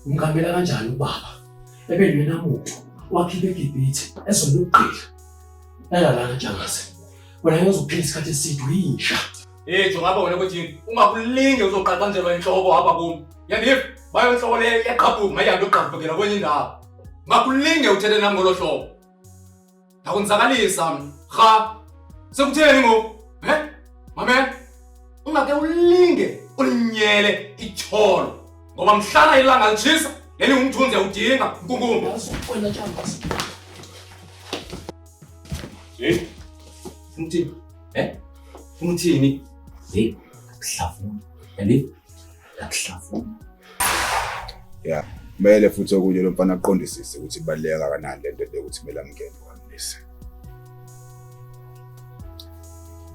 Umkambela kanjani ubaba? Ebelwena muntu wakhipha eGibhithe ezona ukugqila. Lalalana Ntshangase. Wena ngeke uphile isikhathi eside uyinja. Hey jonga apha wena kwethini. Ungakulinge uzoqaqanjelwa intloko apha kum. Uyandiva? Bayo intloko leyo iyaqhaphuka mayihambe yoqhaphukela kwenye indawo. Ungakulinge uthethe nam ngolo hlobo. Ndakunzakalisa mna. Rha. Sekutheni ngoku? He? Mamela. Ungake ulinge ulinyele ityholo. Ngoba mhlana ilanga litshisa, lelingumthunzi uyawudinga nkunkumbi. Wena Ntshangase. Hey. Ufuna uthini? Eh? Ufuna uthini? Hey, akuhlafuna. Yali? Akuhlafuna. Ya, kumele futhi okunye lo mfana aqondisise ukuthi ibaluleke kangakanani le nto le ukuthi kumele amngene kwamlisa.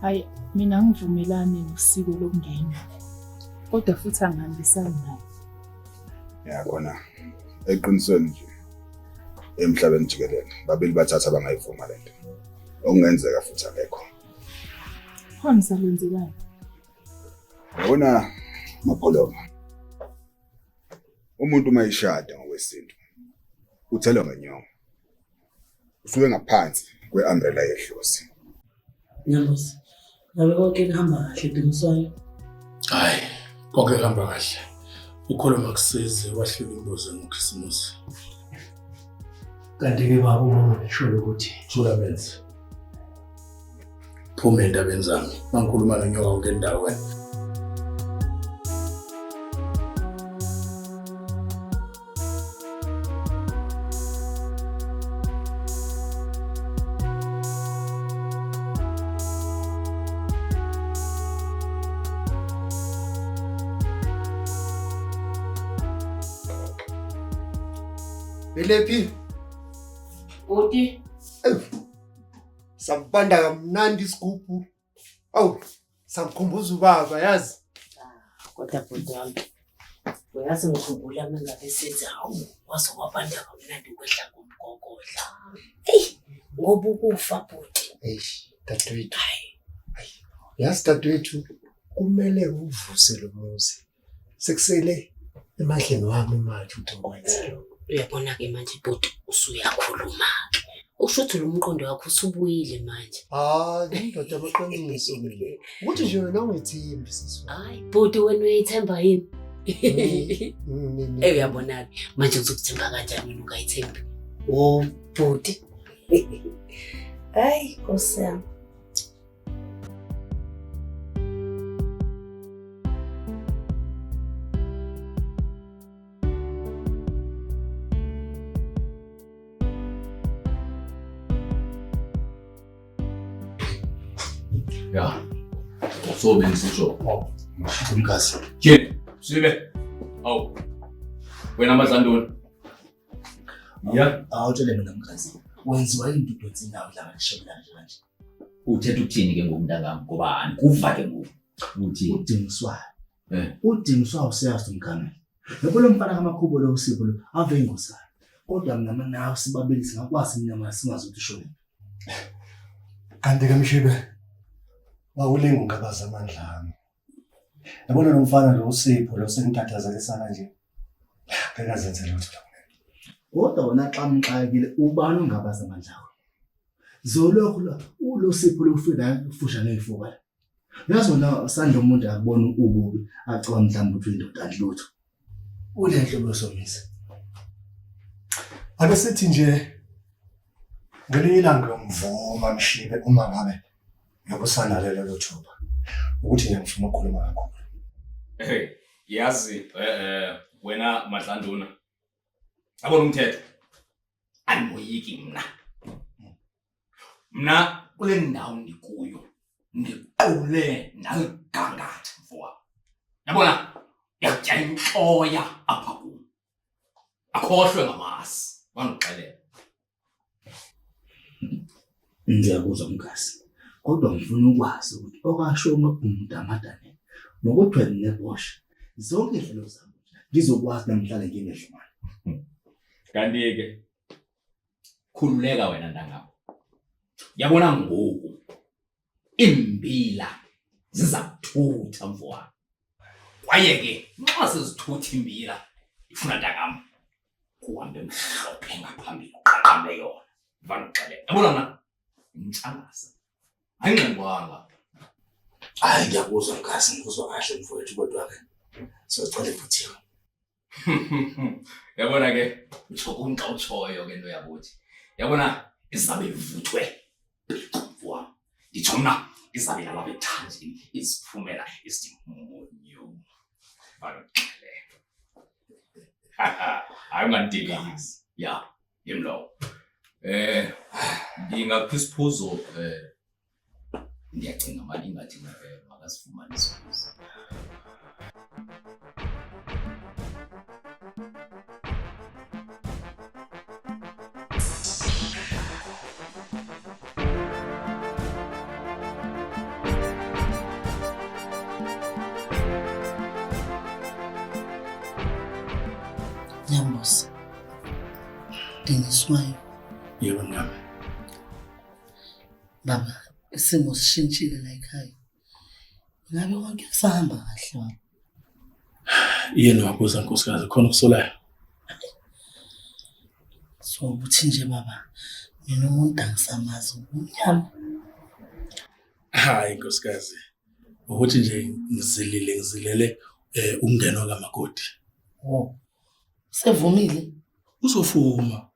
Hayi, mina angivumelani nosiko lokungena. Kodwa futhi angihambisani naye. Ya khona eqinisweni nje emhlabeni jikelele babili bathatha abangayivuma le nto. Okungenzeka futhi akekho. Khona salenzekayo. Yabona Mapholoba. Umuntu uma eshada ngokwesintu uthelwa ngenyongo. Usuke ngaphansi kwe-umbrella yedlozi. Nyamuzi, ngabe konke kuhamba kahle Dumiswayo? Hayi, konke kuhamba kahle. Ukholo makusizi wahlula imbuzi ngoKhisimusi. Kanti-ke baba uma ngisholo ukuthi Thula menzi. Phuma endabeni zami. Mangikhuluma nonyoka yonke indawo wena. Belephi? Bhuti. Sambanda kamnandi isigubhu. Awu, samkhumbuza ubaba yazi. Ah, kodwa bhuti wami uyazi ngikhumbula uma ngabe sithi hawu waze wabanda kamnandi kwehla ngomgogodla. Eyi ngoba ukufa bhuti. Eish, dadewethu. Yazi dadewethu kumele uvuse lo muzi. Sekusele emandleni wami manje ukuthi ngikwenze lokho. Uyabona-ke manje bhuti usuyakhuluma-ke. Usho ukuthi lo mqondo wakho usubuyile manje. Hayi, indoda amaqiniso mina. Ukuthi nje wena ungithembi sisi. Hayi bhuti wena uyayithemba yini? Mina. Eyi uyabona-ke manje ngizokuthemba kanjani wena ungayithembi? Wo bhuti. Hayi Nkosi yami. Ya. So bengisisho. Mkazi. Tyhini, sibe. Awu. Wena madlandoni. Ya, awutshele mina mkazi. Wenziwa yini udonsa indawo la ngisho nje kanje? Uthetha ukuthini ke ngoku mntakam ngoba andikuva ke ngoku. Uthi Udingiswayo. Eh. Udingiswayo usiyazi umgamela. Yabo lo mfana kaMakhubo lo usipho lo ave ingosana. Kodwa mina nawe sibabili singakwazi mina singazi ukuthi ushone. Kanti ke Mshibe wawulinga ungabaza amandla ami. Yabona lo mfana lo uSipho lo sengikhathazelisa kanje. Ngeke azenze lutho la kumina. Kodwa wena xa mxakile ubani ungabaza amandla akho? Zolokhu lo ulo Sipho lo ufika ufusha ngezifuba la. Uyazi wena sandla umuntu akubona ububi acabanga mhlawumbe ukuthi uyindoda kanti lutho. Ule nhlobo yosomisa. Ake sithi nje ngelinye ilanga uyomvuma Mshibe uma ngabe Ngiyokusanalo lelo thuba ukuthi nje ngifuna ukukhuluma kakhulu. Hey, yazi wena Madlanduna. Yabona umthetho. Andimoyiki mna. Mna kule ndawo ndikuyo ndiqule ndaligangatha mfowam. Yabona ndiyakutya intloya apha kum. Akhohlwe ngamasi, wangixelela. Ngiyakuzwa Mgazi, kodwa ngifuna ukwazi ukuthi okashongo umdamadane nokuthwele nebosha zonke izinhlelo zami ngizokwazi namhlanje nginedlwane. Kanti-ke khululeka wena ntangam. Yabona ngoku iimbila ziza kuthutha mfowam. Kwaye ke nxa sezithutha imbila Ifuna ntangam kuhambe mhlophe ngaphambili uqaqambe yona. Vanixele. Yabona mna intshangasa. Ayingxengwanga. Hayi ngiyakuzwa mkhazi, ngikuzwa kahle mfowethu kodwa ke socela ivuthiwe. Yabona ke utsho kumxa utshoyo ke nto yakuthi. Yabona izabe ivuthwe mfowam. Nditsho mna izabe nalapha ethanjeni iziphumela isimunyu. Vanixele. Hayi ungandidelisi. Ya, yim lowo. Eh ndingakupha isiphuzo eh ndiyacinga mani ingathi eh, makasifumane isiphuzo. Nyambosi. Dingiswayo. Yebo mngami. Baba, isimo sishintshile la ekhaya. Ngabe konke kusahamba kahle baba? Yini wabuza nkosikazi khona okusolayo? So ukuthi nje baba, mina umuntu angisamazi ubumnyama. Hayi nkosikazi, ukuthi nje ngizilile ngizilele eh ukungenwa kamakoti. Oh. Sevumile. Uzofuma.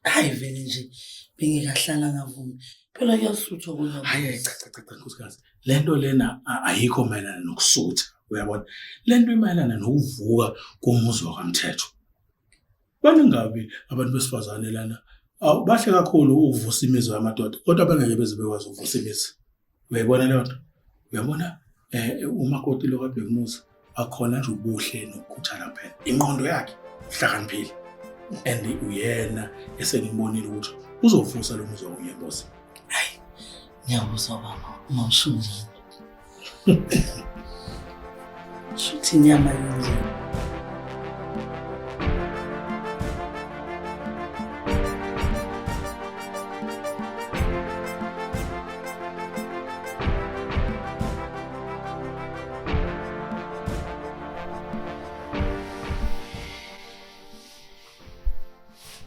Hayi vele nje bengikahlala ngavumi. Phela kuyasuthwa kunyama. Hayi cha cha cha nkosikazi. Lento lena ayikho mayelana nokusutha, uyabona? Lento imayelana nokuvuka komuzi wakamthetho. Baningabi abantu besifazane lana. Awu bahle kakhulu ukuvusa imizwa yamadoda, kodwa bangeke beze bekwazi ukuvusa imizi. Uyayibona leyo nto? Uyabona eh umakoti lo kaBhekumuzi akhona nje ubuhle nokukhuthala kuphela. Ingqondo yakhe uhlakaniphile. And uyena esengimbonile ukuthi uzovusa lo muzi wakunyembozi. Hayi, ngiyakuzwa baba, uma usho njalo. Shuthi inyama yenje.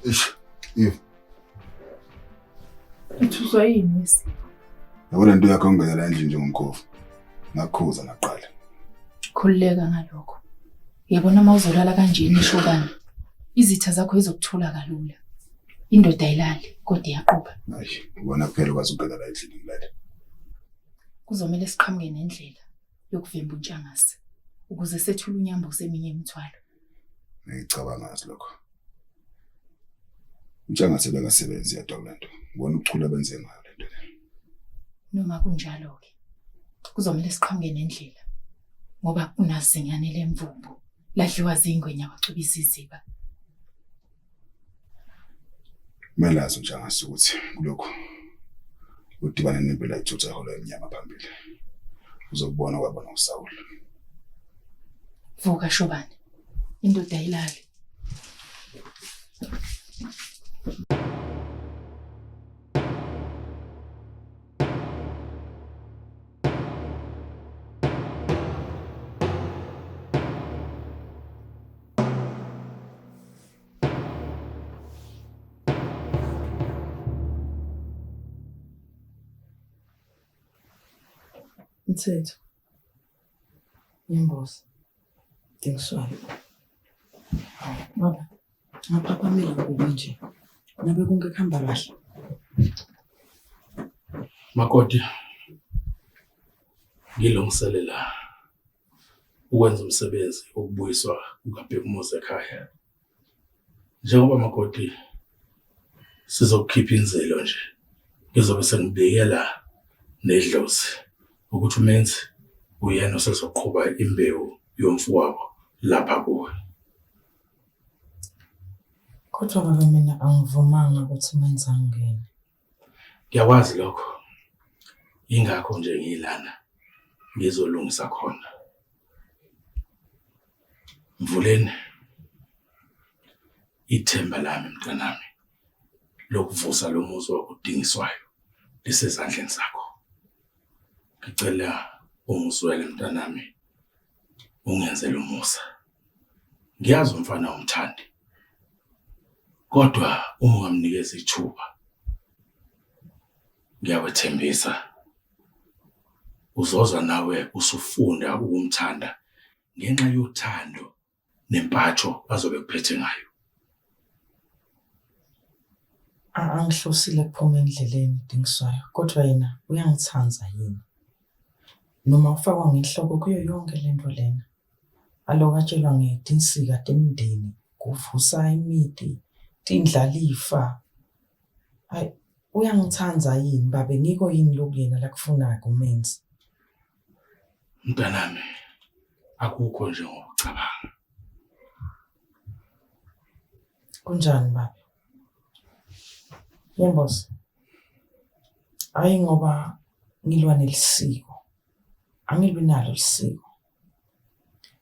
Eish, Eve. Uthuswa yini wesipho? Yabo le nto yakho yokungena la endlini njengomkhovu. Ngakukhuza naqala. Khululeka ngalokho. Yabona uma uzolala kanjena ishobane. Izitha zakho izokuthula kalula. Indoda ayilali kodwa iyaqhuba. Hayi, ubona kuphela ukwazi ukungena la endlini ngilale. Kuzomele siqhamuke nendlela yokuvimba uNtshangase ukuze sethule uNyambose eminye imithwalo. Ngicabanga ngazi lokho. Ntshangase bekasebenzi yedwa kule nto. Ngibona ubuchule abenze ngayo le nto le. Noma kunjalo-ke kuzomele siqhamuke nendlela ngoba kunazinyane lemvumbu ladliwa zingwenya kwacuba iziziba. Kumele azi uNtshangase ukuthi kulokhu udibane nempela ithutha eholwa emnyama phambili. Uzokubona kwabona uSawuli. Vuka Shobane. Indoda ayilali. Mthetho. Nyamboza. Dingiswayo. Baba, ngaphaphamela kubi nje. Ngabe konke kuhamba kahle. Makoti, ngilungiselela ukwenza umsebenzi wokubuyiswa kukaBhekumuzi ekhaya. Njengoba makoti sizokukhipha inzilo nje, ngizobe sengibikela nedlozi ukuthi uMenzi uyena osezoqhuba imbewu yomfowabo lapha kuwe. Kodwa baba mina angivumanga ukuthi uMenzi angene. Ngiyakwazi lokho. Yingakho nje ngilana ngizolungisa khona. Mvuleni ithemba lami mntanami lokuvusa lo muzi wakudingiswayo lisezandleni zakho. Ngicela ungizwele mntanami, ungenzele umusa. Ngiyazi umfana umthandi. Kodwa uma ungamnikeza ithuba ngiyakwethembisa uzoza nawe usufunda ukumthanda ngenxa yothando nempatho azobe kuphethe ngayo. Angihlosile kuphuma endleleni Dingiswayo, kodwa yena uyangithanda yini? Noma ufakwa ngenhloko kuyo yonke le nto lena. Aloku atshelwa ngetinsika temndeni, kuvusa imiti, tindlalifa. Hayi, uyangithanda yini babe? Ngiko yini lokhu yena lakufunako uMenzi? Mntanami, akukho nje ngokucabanga. Kunjani baba? Nyembozi. Hayi ngoba ngilwa nelisiko. Angilwi nalo lisiko.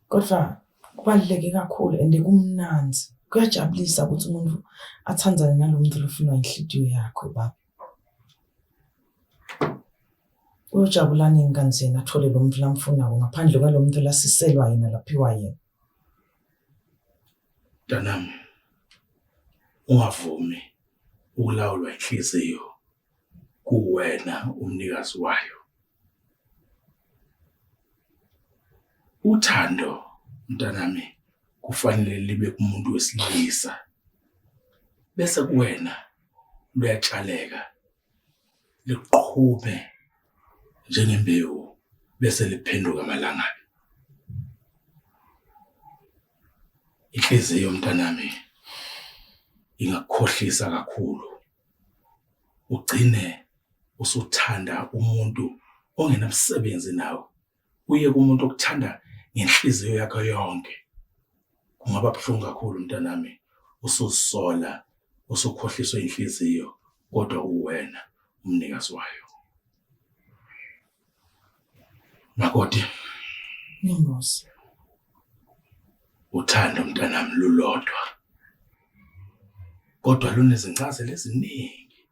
Kodwa kubaluleke kakhulu and kumnandi. Kuyajabulisa ukuthi umuntu athandane nalo muntu lofunwa inhliziyo yakhe baba. Uyojabula nini kanti yena athole lo muntu lamfunako ngaphandle kwalo muntu lasiselwa yena laphiwa yena. Mntanami, ungavumi ukulawulwa inhliziyo kuwena umnikazi wayo. Uthando mntanami kufanele libe kumuntu wesilisa bese kuwena luyatshaleka liqhume njengembewu bese liphenduka amalangabi. Inhliziyo mntanami ingakukhohlisa kakhulu ugcine usuthanda umuntu ongenamsebenzi nawe, uye kumuntu okuthanda ngenhliziyo yakho yonke. Kungaba buhlungu kakhulu mntanami usuzisola usukhohliswe inhliziyo kodwa uwena umnikazi wayo. Makoti. Ingozi. Uthando mntanami lulodwa. Kodwa lunezincazelo eziningi.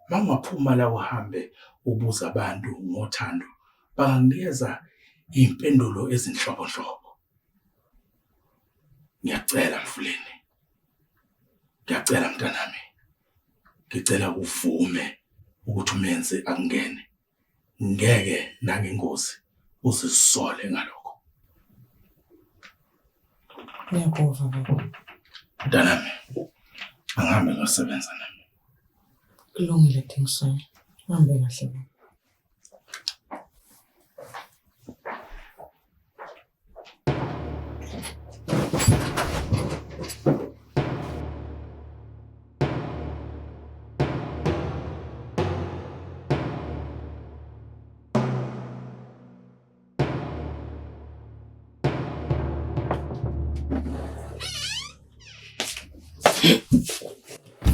Mawungaphuma la uhambe ubuza abantu ngothando, bangakunikeza iy'mpendulo ezinhlobonhlobo. Ngiyacela Mfuleni. Ngiyacela mntanami. Ngicela uvume ukuthi umenze akungene. Ngeke nangengozi uzisole ngalokho. Ngiyakuva baba. Mntanami, angihambe ngiyosebenza nami. Kulungile Dingiswayo. Uhambe kahle baba.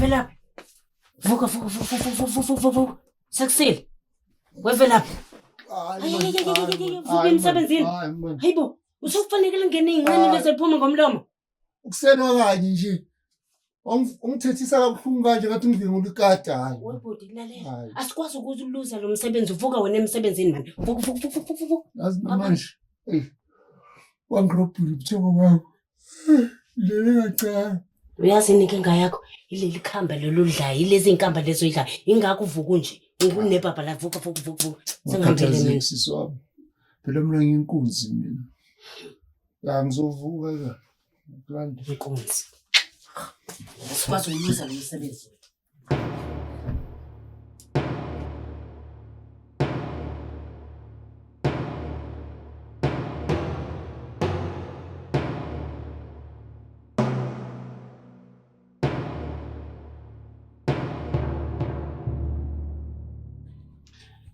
Velaphi? Vuka vuka vuka vuka vuka vuka vuka. Sekusile. Wevelaphi? Vuka emsebenzini. Hayibo, usukufanele ngene iy'ncane bese liphuma ngomlomo. Ukusenwa kanye nje. Ungithethisa kabuhlungu kanje ngathi ngidlengula ikati hayi. Webhuti lalela. Asikwazi ukuluza lo msebenzi uvuka wena emsebenzini mani. Vuka vuka vuka vuka vuka. Yazi namanje. Ey. Wangirobhile ubuthongo bakho. Lele kancane. Uyazi yini inkinga yakho? Ileli khamba lolu udlayo, ilezi iy'nkamba lezi oyidlayo. Ingakho uvuka unje. Unebhabha la vuka vuka vuka vuka. Sengihambile mina. Sisi wami. Phela mina ngiyinkunzi mina. La ngizovuka ke. Kulanda. Inkunzi. Asikwazi ukuluza lo msebenzi.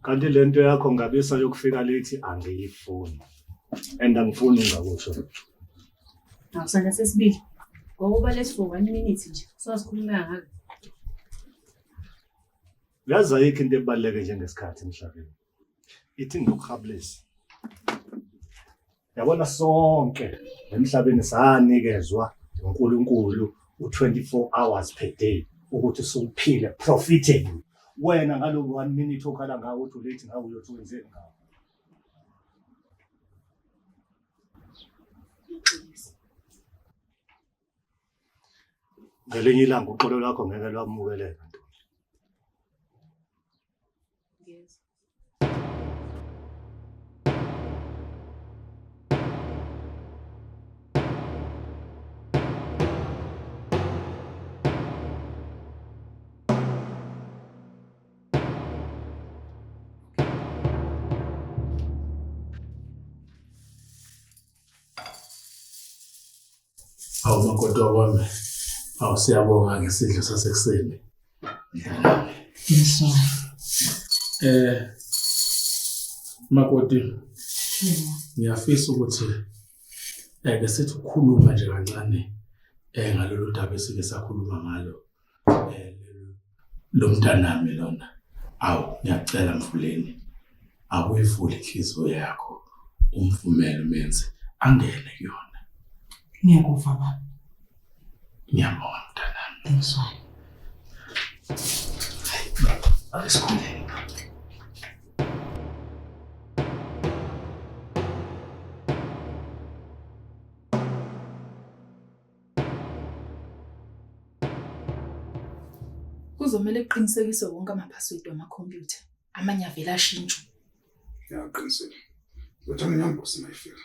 Kanti le nto yakho ngabisa yokufika late angiyifuni. And angifuni ungakusho. Awusandla sesibili. Ngokuba late for one minute nje. Sasikhuluma kangaka. Uyazi ayikho into ebaluleke njengesikhathi emhlabeni. Ithi ngikuhabulise. Yabona sonke emhlabeni sanikezwa uNkulunkulu u-24 hours per day ukuthi siwuphile profitably. Wena ngalo one minute okhala ngawo uthi ulate ngawo uyothi wenzeni ngawo. Ngelinye ilanga uxolo lwakho ngeke lwamukeleka ntombi. Ngiyezwa. Awu makoti wakwami. Awu siyabonga ngesidlo sasekuseni. Eh makoti ngiyafisa ukuthi eh ke sithi ukukhuluma nje kancane eh ngalolu daba esike sakhuluma ngalo eh lo mntanami lona. Awu ngiyacela mfuleni akuyivule inhliziyo yakho umvumele umenze angene kuyona. Ngiyakuva baba. Ngiyabonga mntanami. Ngizwayo. Ake sikhuleke. Kuzomele kuqinisekiswe wonke ama-password wamakhompyutha. Amanye avele ashintshwe. Ngiyaqinisile. Ngizothenga inyambosi uma ifika.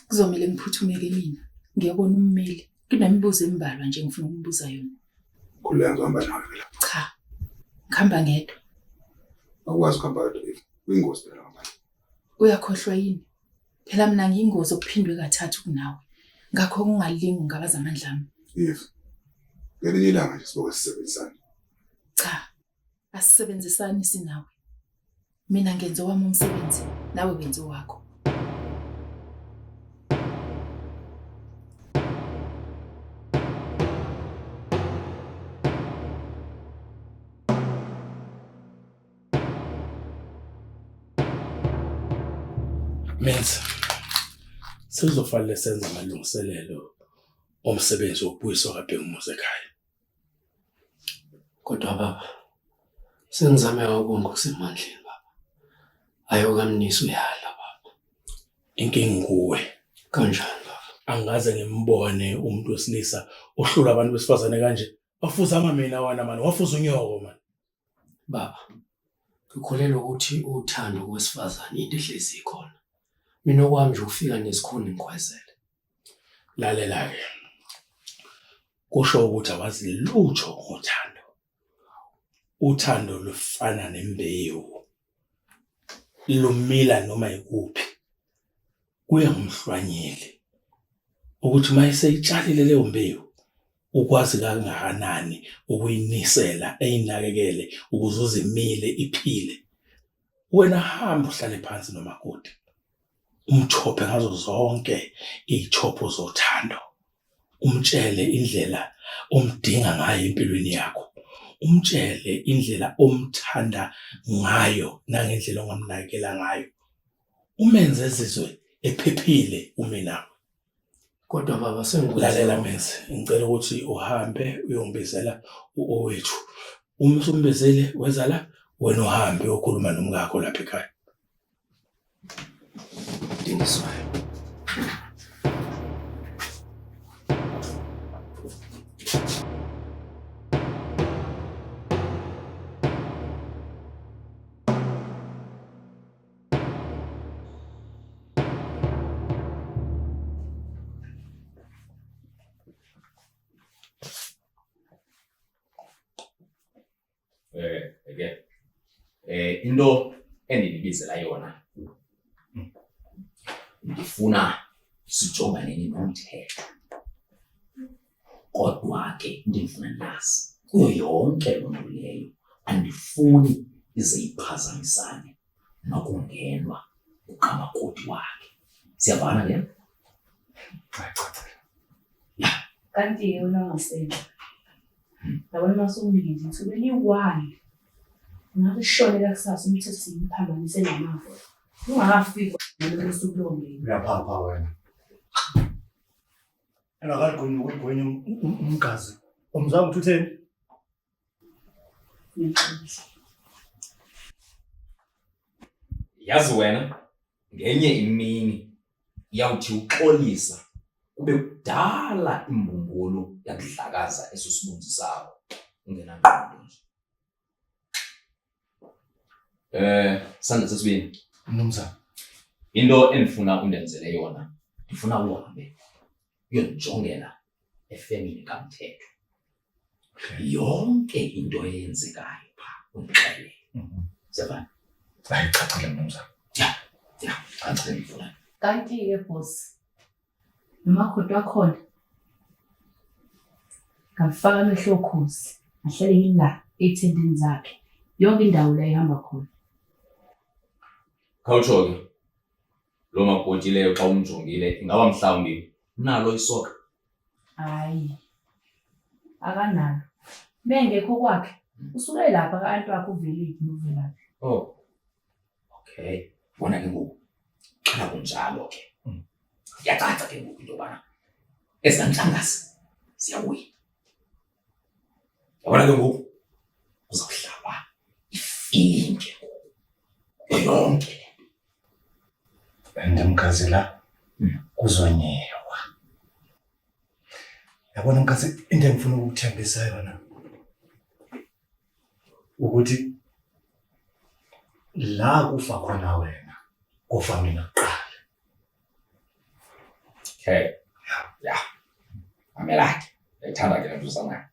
Kuzomele ngiphuthume-ke mina. Ngiyobona ummeli. Kunemibuzo embalwa nje engifuna ukumbuza yona. Khululeka ngizohamba nawe phela. Cha. Ngihamba ngedwa. Awukwazi ukuhamba wedwa Eve. Kuyingozi phela ukuhamba. Uyakhohlwa yini? Phela mina ngiyingozi okuphindwe kathathu kunawe. Ngakho ungalingi ungabaza amandla ami. Eve. Ngelinye ilanga nje siboke sisebenzisane. Cha. Asisebenzisani sinawe. Mina ngenza owami umsebenzi, nawe wenza owakho. Menzi, sekuzofanele senze amalungiselelo omsebenzi wokubuyiswa kaBhekumuzi ekhaya. Kodwa baba, sengizame konke okusemandleni baba. Hhayi okaMnisi uyala baba. Inkinga kuwe. Kanjani baba? Angikaze ngimbone umuntu wesilisa ohlula abantu besifazane kanje. Wafuza ama mina wena mani, wafuza unyoko mani. Baba, ngikholelwa ukuthi uthando kowesifazane into ehlezi ikhona. Mina okwami nje ukufika nezikhuni ngikhwezele. Lalela-ke, kusho ukuthi awazi lutho ngothando. Uthando lufana nembewu, lumila noma ikuphi. Kuya ngomhlwanyeli ukuthi uma eseyitshalile leyo mbewu ukwazi kangakanani ukuyinisela eyinakekele ukuze uzimile iphile. Wena hamba uhlale phansi nomakoti. Umthophe ngazo zonke iy'thopho zothando. Umtshele indlela omdinga ngayo empilweni yakho. Umtshele indlela omthanda ngayo nangendlela ongamnakekela ngayo. Umenze ezizwe ephephile umi nawe. Kodwa baba sengikwenze Lalela Menzi, ngicela ukuthi uhambe uyongibizela u-Owethu. Uma usumbizile weza la, wena uhambe uyokhuluma nomkakho lapha ekhaya. Dingiswayo. Eh ke eh into endinibizela yona ndifuna sijonganeni nomthetho kodwa ke into endifuna niyazi kuyo yonke loo nto leyo andifuni ize iphazamisane nokungenwa kukamakoti wakhe siyavana ke Kanti-ke wena ungasenza. Yabona uma usumnikeza ithuba eliyi-one, ungakushonela kusasa umthetho simphambanise namafa. Ungakafiki nalolo suku longena. Uyaphapha wena. Engakaligwinyi ukugwinya umgazi. Umzange uthi utheni? Ngiyaxolisa. Yazi wena ngenye imini iyawuthi uxolisa. Kube kudala imbumbulu yakudlakaza eso sibunzi sakho ungenangqondo nje. Sandla sesibini. Mnumzane. Into endifuna undenzele yona, ndifuna uhambe uyondijongela efemini kaMthetho. Yonke into eyenzekayo pha undixelele. Siyavana? Hayi, cacile mnumzane. Ya, ya, cacile mfuna. Kanti-ke boss, nomakoti wakhona ngamfaka amehlo okhozi, ngahlale ngila ey'thendeni zakhe yonke indawo la ihamba khona. Khawutsho ke lo makoti leyo xa umjongile ingaba mhlawumbi unalo isoka? Hayi, akanalo. Mengekho kwakhe usuke lapha ka-anti wakhe uVeliphi noVelaphi. Oh, okay. Bona ke ngoku xana kunjalo ke iyacaca ke ngoku into yobana ezantlangazi ziyawina. Yabona ke ngoku kuzawuhlaba ifeeling ke ngoku kuyo yonke le nto. And mkhazi la kuzonyewa. Yabona mkhazi, into engifuna ukukuthembisa yona ukuthi la kufa khona wena kufa mina kuqala. Okay. Ya. Mamela ke. Ndiyayithanda ke le nto uza nayo.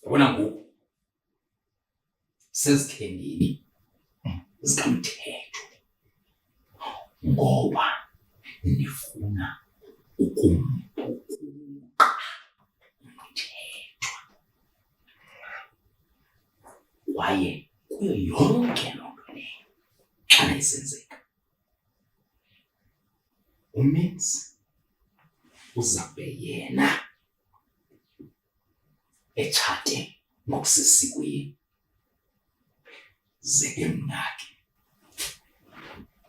Yabona ngoku sezithendeni zikaMthetho ngoba ndifuna ukumbhukuqa uMthetho kwaye kuyo yonke loo nto leyo xana isenzeka uMinzi uzawube yena etshate ngokusesikweni ze ke mna ke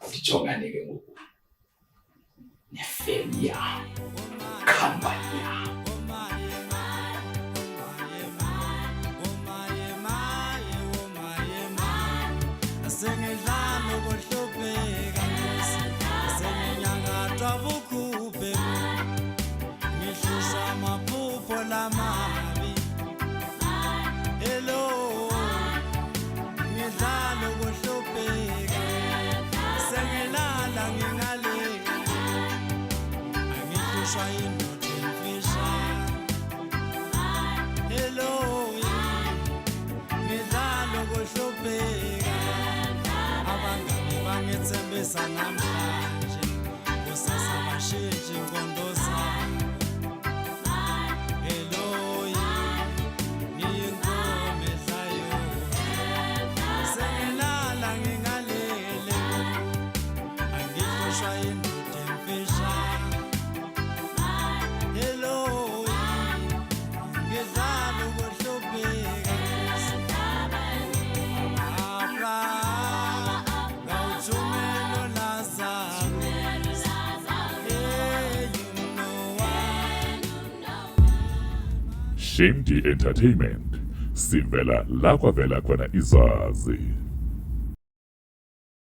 ndijongane ke ngoku nefemi yam, khampani yam. Sengidlala ukuhlupheka Nkosi, senginyakatwa bukhuphe, ngihlushwa amaphupho lamabi. Hello, ngidlala ukuhlupheka, sengilala ngingaleli, angihlushwa indoda emfishane. Hello, ngidlala ukuhlupheka, abangani bangithembisa namhlanje, kusasa bashintshe inkondo zabo. Hello, ngiyinkomo edlayo, sengilala ngingalele, angihlushwa indoda emfishane. Hello, ngidlala ukuhlupheka, Abraham, ngawuthumela uLazarus. Hey, you know why. Shame D Entertainment sivela la kwavela khona izazi.